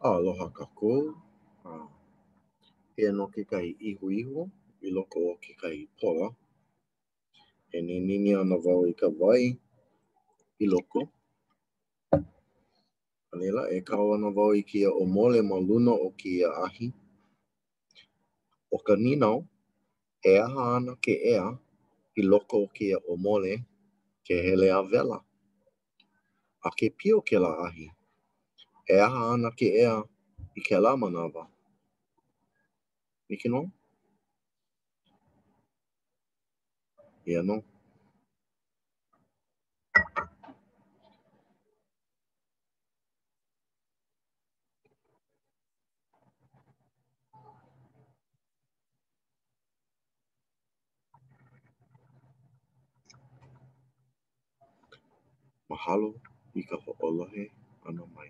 Aloha kākou. Eia nō kekahi ihuihu i loko o kekahi pola. E ninini ana wau i ka wai i loko. A laila, e kau ana wau i kēia ʻōmole ma luna o kēia ahi. ʻO ka nīnau, e aha ana ke ea i loko o kēia ʻōmole ke hele a wela? A ke pio kēlā ahi, e aha ana ke ea i kēlā manawa? Hiki nō? Eia nō. Mahalo i ka hoʻolohe ʻana mai.